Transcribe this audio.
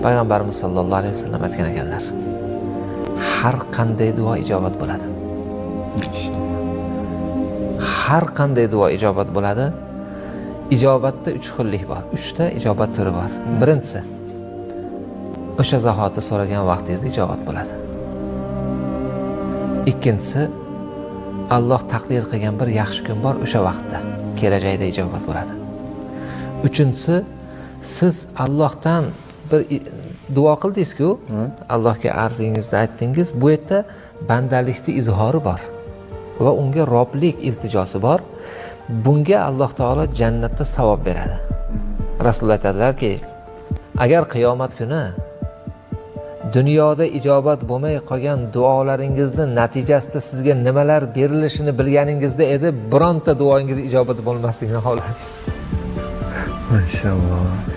Payg'ambarimiz sollallohu alayhi vasallam aytgan ekanlar: har qanday duo ijobat bo'ladi. Har qanday duo ijobat bo'ladi. Ijobatda uch xillik bor, uchta ijobat turi bor. Birinchisi, o'sha zahoti so'ragan vaqtingizda ijobat bo'ladi. Ikkinchisi, Alloh taqdir qilgan bir yaxshi kun bor, o'sha vaqtda, kelajakda ijobat bo'ladi. Uchinchisi, siz Allohdan bir duo qildingiz-ku, Allohga arzingizni aytdingiz, bu yerda bandalikni izhori bor va unga roblik iltijosi bor. Bunga Alloh taolo jannatda savob beradi. Rasululloh aytadilarki, agar qiyomat kuni dunyoda ijobat bo'lmay qolgan duolaringizni natijasida sizga nimalar berilishini bilganingizda edi, bironta duoingiz ijobat bo'lmasligini xohlardingiz. Mashalloh.